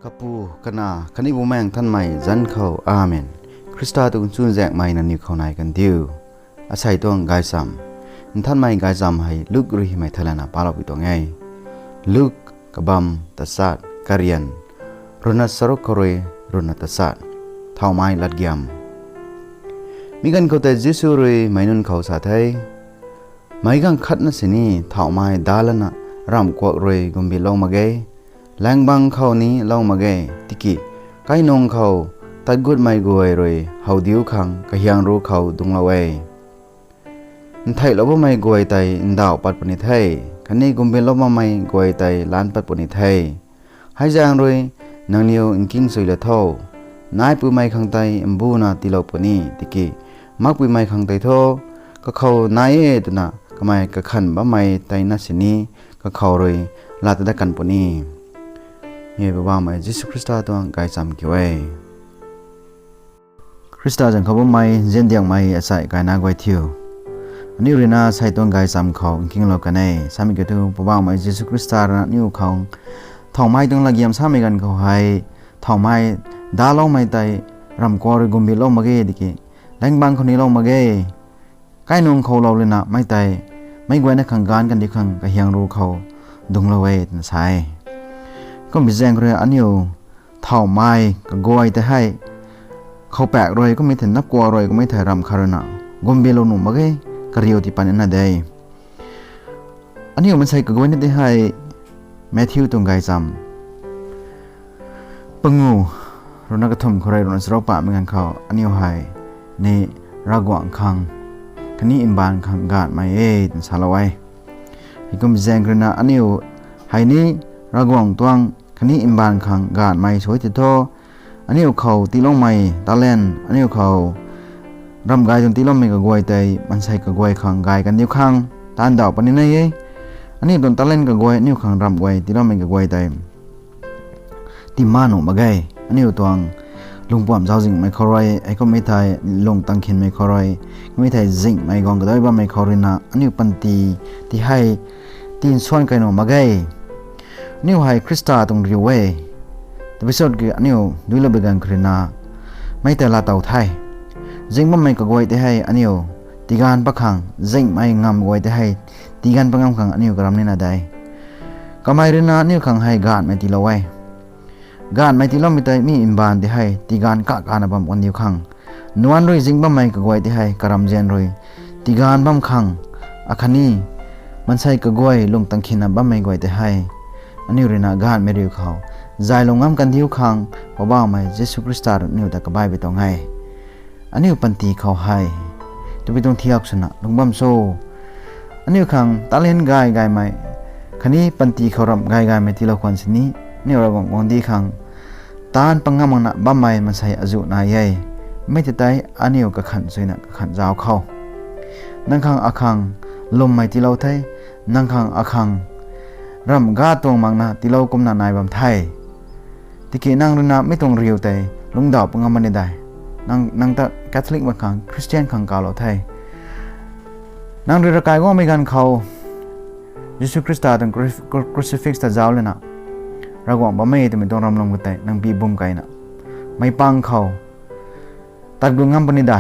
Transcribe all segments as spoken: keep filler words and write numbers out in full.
Kapu, Kanac khatni Bumaengh Nthanmei zanc khou, Amen. Khrista tuang chuzaenghmei nangniw khou nai kan diu. Asei tuang gaychamv. Nthanmei gaychamv hei Luk rui hymei theilayna palou pui tuang e. Luk, kabamv tachat, karian ruhna charuk khou rui ruhna tachat. Thauhmei latgiam. Mi ganv khou tei Jisu rui meic nunc khou sa the, meic ganv khatna sini thauhmei dac lana ramh kuak rui gumbinlou mak ge, laengbangc khou ni lou mak ge, tiki kainung khou tat gutmei guay rui howdiu khang kahiang ru khou dungclou e. Ntheilou bammei guay tei ndauh pat puni the, khatni gumbinlou bammei guay tei lan pat puni the. Hei zaeng rui nangniw nking sui la tho. Naipumei khang tei mbuna tiilou puni, tiki makpumei khang tei thu, kakhou nai e twna kamei kakhan bammei tei na sini kakhou rui lat ta dat kan puni. Hei Poubauhmei Jisu Khrista tuang gaychamv kiu e. Khrista zanc khou bammei nziandiangmei achai kaina guay thiu, aniu ruina asei tuang gaychamv khou nkinglou kan e. Samei kiu thu, Poubauhmei Jisu Khrista rui aniu khang thauhmei tuang latgiam samei ganv khou hei, thauhmei dacloumei tei ramh kuak rui gumbinlou mak ge, tiki laengbangc khou ni lou mak ge, kainung khou lou lana mei tei meic guayna khang gaanv kandiu khang kahiang ru khou dungclou e twna sa e. Kumbi zaeng rui aniu thauhmei kaguay tei hei khoupaek rui kummei thei, napkuak rui kummei thei ramh khat ruina gumbinlou nuh mak ge, kariu tii pat nina de. Aniu maansei kaguayna tei hei Matthew tuang gaychamv pangu ruhna kathumh khou rui ruhna charuk pamei ganv khou aniu hei ni Ravguangc khang khatni mbaanv khang gaanhmei e twna salou e. Heikum zaeng ruina aniu hei ni Ravguangc tuang khatni mbaanv khang gaanhmei sw e tei thu, aniu khou tiiloumei talent, aniu khou ramh gay tuang tiiloumei kaguay tei maansei kaguay khang gay kandiu khang taanv ndauh puni nai e. Aniu tuang talent kaguay, aniu khang ramh guay tiiloumei kaguay tei tii ma nuh mak ge. Aniu tuang lungpuamh zauczihmei khou rui, heikummei thei lung tang khinmei khou rui, kummei thei zinghmei guang kadai bammei khou ruina aniu panty ti hei tinsuan kai nuh mak ge. Aniu hei Khrista tuang riu e. Tabui sat ki aniu duiloupui ganv khou ruina mei tei laatow the. Zing bammei kaguay tei hei aniu tiiganv pat khang, zinghmei ngamv guay tei hei tiiganv pat ngam khang aniu karam nina de. Kamei ruina aniu khang hei gaanhmei tiilou e. Gaanhmei tiiloumei tei mi mbaanv tei hei tiiganv kak kana bam kandiu khang, nuanc rui zing bammei kaguay tei hei karamzian rui tiiganv bam khang, akhatni maansei kaguay lung tang khinna bammei guay tei hei aniu ruina gaanhmei riu khou zaylou ngam kandiu khang, Poubauhmei Jisu Khrista rui aniu ta kabaibui tuang e. Aniu panty khou hei tabui tuang thiak swna lungc bam cho? Aniu khang talent gay gaymei khatni panty khou ramh gay gaymei tiilou khwan sini, aniu Ravguangc guangcdic khang taanv pat ngam makna bammei maansei azuh nai e. Mi tei tei aniu kakhanh suina kakhanh zauc khou, nang khang akhang lwmmei tiilou the, nang khang akhang ramh ga tuang makna tiilou kumna nai bam the. Tiki nang ruina mi tuang riu tei lungcdauh pat ngam puni de. Nang, nang ta Catholic mei khang, Christian khang kawlou the. Nang rui ravkai guangmei ganv khou Jisu Khrista tuang cru-, cru-, crucifix ta zauc lana Ravguangc bam e twmei tuang ramlum khou tei nang pi bum keyna meic pang khou tat gu ngam puni de.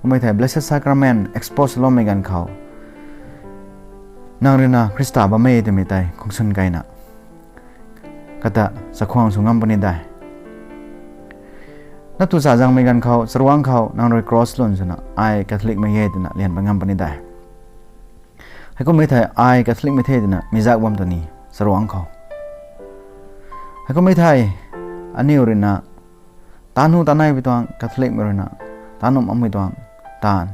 Kummei thei Blessed Sacrament expose loumei ganv khou nang ruina Khrista bam e twmei tei khungsun keyna kata chakhwang sw ngam puni de. Nap tu cha zangmei ganv khou, charuangc khou nang rui cross lwn swna ai Catholic mei e twna lian pat ngam puni de. Heikummei thei ai Catholic mei the twna mi zak bam tw ni, charuangc khou. Heikummei thei aniu ruina taanv hu taanv neipui tuang, Catholic mei ruina taanv nuh makmei tuang taanv,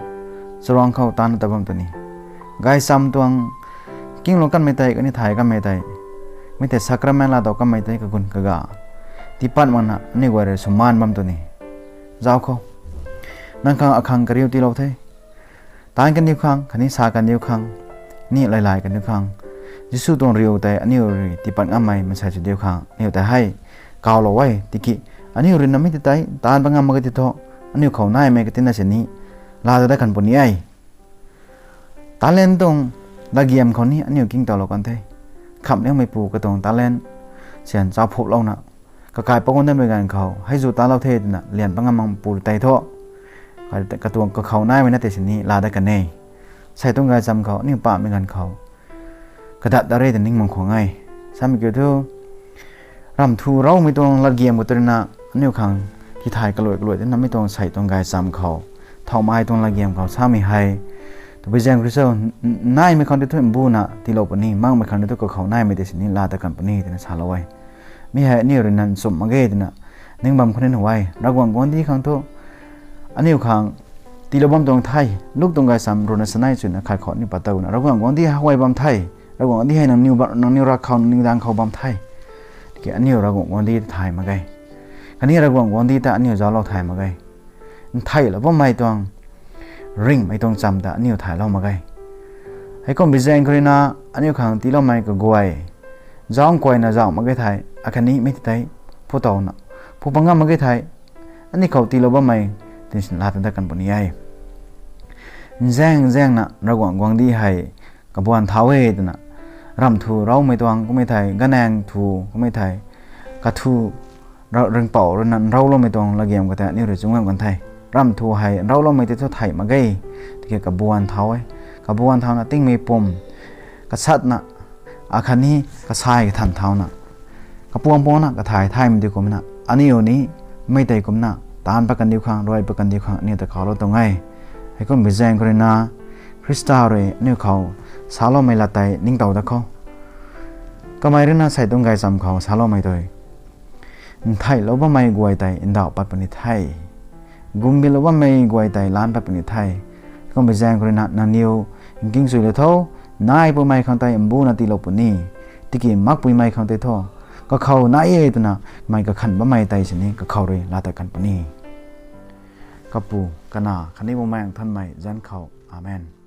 charuangc khou taanv ta bam tw ni. Gaychamv tuang kinglou kanmei tei, khatni thay kanmei tei, mi tei sacrament laatow kanmei tei kagun kaga tiipat makna aniu guay rui swmaan bam tw ni. Zauc khou. Nang khang akhang kariu tiilou the. Taanv kandiu khang, khatni sa kandiu khang, ni lailay kandiu khang, Jisu tuang riu tei aniu rui tiipat ngammei maansei sw diu khang aniu tei hei kawlou e. Tiki aniu ruina mi tei tei taanv pat ngam mak ka ti thu, aniu khou naimei katina sini laa ta dat kan puni e. Talent tuang latgiam khou ni aniu kingtawlou kan the. Khamhliangmeipu katuang talent sian chauphuplouna kakai paguang datmei ganv khou hei zu talou the twna lian pangam mang pu tei thu, ka- katuang kakhou naimei na tei sini laa dat kan e. Sei tuang gaychamv khou aniu pamhmei ganv khou kadat dat re twna ning mang khwan e. Samei kiu thu, ramh thu raumei tuang latgiam khou tw ruina aniu khang tithay kaluai kaluai twna mi tuang sei tuang gaychamv khou, thowmei tuang latgiam khou samei hei, tabui zaeng khou rui cho, naimei khang tei thu mbuna tiilou puni, makmei khang tei thu kakhou naimei tei sini laa dat kan puni twna salou e. Mi hei aniu rui na nchumh mak ge twna ning bam khou ni nuh e. Ravguangc guangcdic khang thu aniu khang tiilou bam tuang the. Luk tuang gaychamv ruhna sanei swna khat khou aniu pat towna Ravguangc guangcdic huay bam the. Ravguangc guangcdic hei nangniw ba- nangniw ravkhou nangniw daeng khou bam the. Tiki aniu Ravguangc guangcdic ta thay mak ge. Khatni Ravguangc guangcdic ta aniu zauclou thay mak ge. Ntheilou bammei tuang, ringhmei tuang cham ta aniu thaylou mak ge. Heikumbi zaeng khou rui na aniu khang tiiloumei kaguay, zauc kuayna zauc mak ge thei, akhatni mi tei phu towna phu pangam mak ge thei, aniu khou tiilou bammei tei sini laa ta dat kan puni e. Nzaeng nzaengna Ravguangc guangcdic hei kabuan thau e twna, ramh thu raumei tuang kummei thei, ganaeng thu kummei thei, kathu ra- ringhpouc rui na nrauloumei tuang latgiam khou tei aniu rui chungc bam kan the. Ramh thu hei nrauloumei tei thu thay mak ge, tiki kabuan thau e. Kabuan thauna tingmei pum kasatna, akhatni kasai kathan thauna, kapuang puangna kathai thaymei di kumna aniu ni mei tei kumna taanc pat kandiu khang, ruai pat kandiu khang aniu ta kaulou tuang e. Heikumbi zaeng khou rui na Khrista rui aniu khou saloumei lat tei ningtow dat khou, kamei rui na sei tuang gaychamv khou saloumei tei, ntheilou bammei guay tei ndauh pat puni the. Gumbinlou bammei guay tei lan pat puni the. Heikumbi zaeng khou rui na nangniw nkingchuylou tho, nai puimei khang tei mbuna tiilou puni, tiki makpuimei khang tei thu, kakhou nai e twna kamei kakhan bammei tei sini kakhou rui laa ta kan puni. Kapu, Kanac khatni Bumaengh Nthanmei zanc khou. Amen.